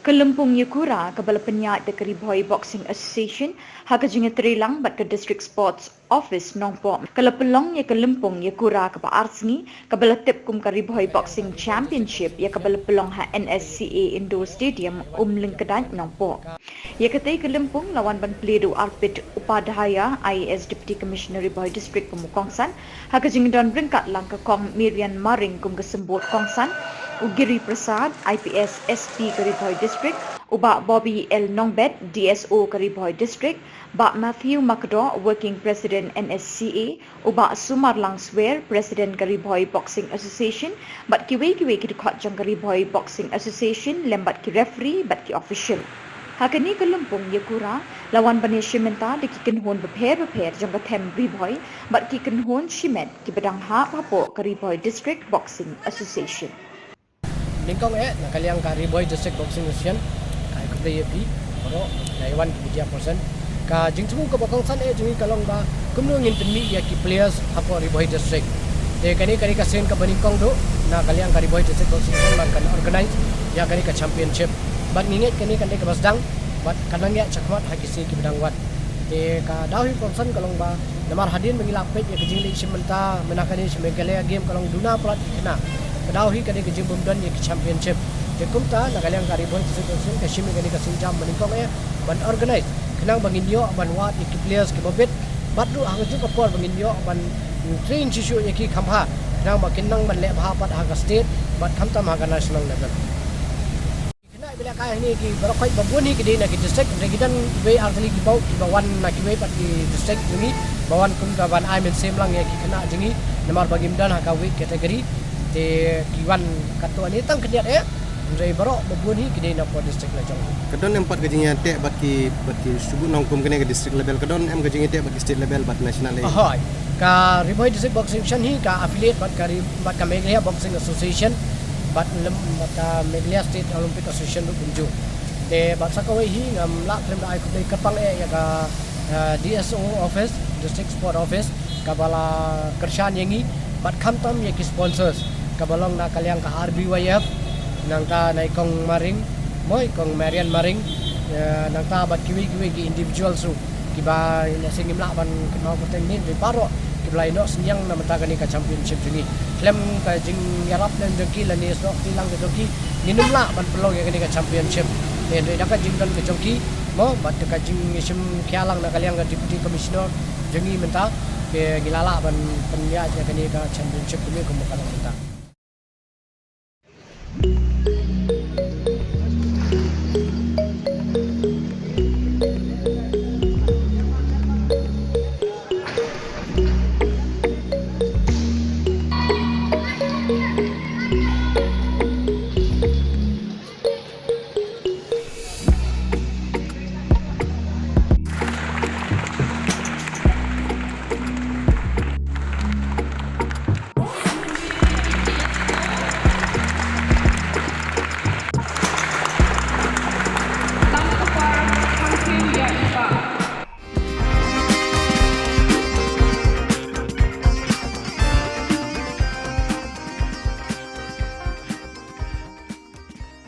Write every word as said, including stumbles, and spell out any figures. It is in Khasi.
Ka lympung ïakura kaba la pynïaid da ka Ri Bhoi Boxing Association ha ka jingïatreilang bad ka District Sports Office Nongpoh ka la pynlong ïa ka lympung ïakura kaba ar sngi kaba la tip kum ka Ri Bhoi Boxing Championship ïa kaba la pynlong ha N S C A Indoor Stadium, Umlyngkdait, Nongpoh. Ïa katei ka lympung la wan ban plie da u Arpit Upadhyaya, I A S Deputy Commissioner Ri Bhoi District kum u kongsan, ha ka jingdon ryngkat lang ka Kong Miriam Maring kum ka symbud kongsan, u Giri Prasad, I P S S P ka Ri Bhoi District, u Bah Bobby L Nongbet, D S O ka Ri Bhoi District, Bah Matthew Makdoh, Working President N S C A, u Bah Sumarlang Swer, President ka Ri Bhoi Boxing Association, bad kiwei kiwei ki dkhot jong ka Ri Bhoi Boxing Association, lem bad ki referee bad ki official. Ha kane ka lympung ïakura la wan ban ïashim bynta da ki kynhun bapher bapher jong ka them Ri Bhoi bad ki kynhun shimet kiba dang hap hapoh ka Ri Bhoi District Boxing Association. Nyngkong eh, na ka liang ka Ri Bhoi District Boxing Association, ai khublei ïa phi baroh, na ïa wan ki media person. Ka jingthmu kaba kongsan eh jong ngi ka long ba kumno ngin pynmih ïa ki players hapoh Ri Bhoi District. Te kane kane ka sien kaba nyngkong duh na ka liang ka Ri Bhoi District Boxing Association ban kan organize ïa kane ka championship. Bad ngi ngeit kane kan dei kaba sdang bad kan nang ïa shakhmat ha ki sngi kiba dang wan. Te ka daw hi kongsan ka long ba namar hadien ba ngi la peit ïa ka jingleit shim bynta mynta kane sha Meghalaya Game ka long duna palat ki khynnah. Ka daw hi ka dei ka jingbym don ïa ki championship. Te kumta na ka liang ka Ri Bhoi District Boxing ka shim ïa kane ka sienjam ba nyngkong eh ban organize khnang ba ngin ïoh ban wad ïa ki players kiba bit bad ruh ha kajuh ka por ba ngin ïoh ban train shuh shuh ïa ki kham bha khnang ba kin nang ban leh bha pat ha ka state bad khamtam ha ka national level. Khynnah ba lehkai hangne ki baroh khoit ba bun hi ki dei na ki district, hynrei ki don kiwei ar tylli ki paidbah kiba wan na kiwei pat ki district jong ngi ba wan kum ka ban ai mynsiem lang ïa ki khynnah jong ngi namar ba kim don ha ka weight category. Te ki wan katto ne tang khyndiat eh, hynrei baroh ba bun hi ki dei na poh district la jong ngi. Ka don em pat ka jingïateh bad ki, bad ki shu buh nong kum kane ka district level, ka don em ka jingïateh bad ki state level bad national level? Hooid. Ka Ri Bhoi District Boxing Association hi ka affiliate bad ka Ri-, bad ka Meghalaya Boxing Association bad lem bad ka Meghalaya State Olympic Association ruh kumjuh. Te bad sa kawei hi ngam lah khlem da ai khublei kyrpang eh ïa ka, eh, D S O office, District Sport Office, kaba la kyrshan ïa ngi bad khamtam ïa ki sponsors kaba long na ka liang ka R B Y F, nangta na i Kong Maring, mo i Kong Marian Maring, eh, nangta bad kiwei kiwei ki individuals ruh kiba ïa sngewsih ngim lah ban kynmaw kyrteng ne, hynrei baroh kiba la ïehnoh synñiang na bynta kane ka championship jong ngi. Khlem ka jingïarap lem jong ki lane snoh kti lang ka jong ki ngin ym lah ban pynlong ïa kane ka championship. Te hynrei da ka jingdon ka jong ki, mo, bad da ka jingïashim khia lang na ka liang ka Deputy Commissioner jong ngi mynta, te ngi la lah ban pynïaid ïa kane ka championship kumne kumba ka long mynta.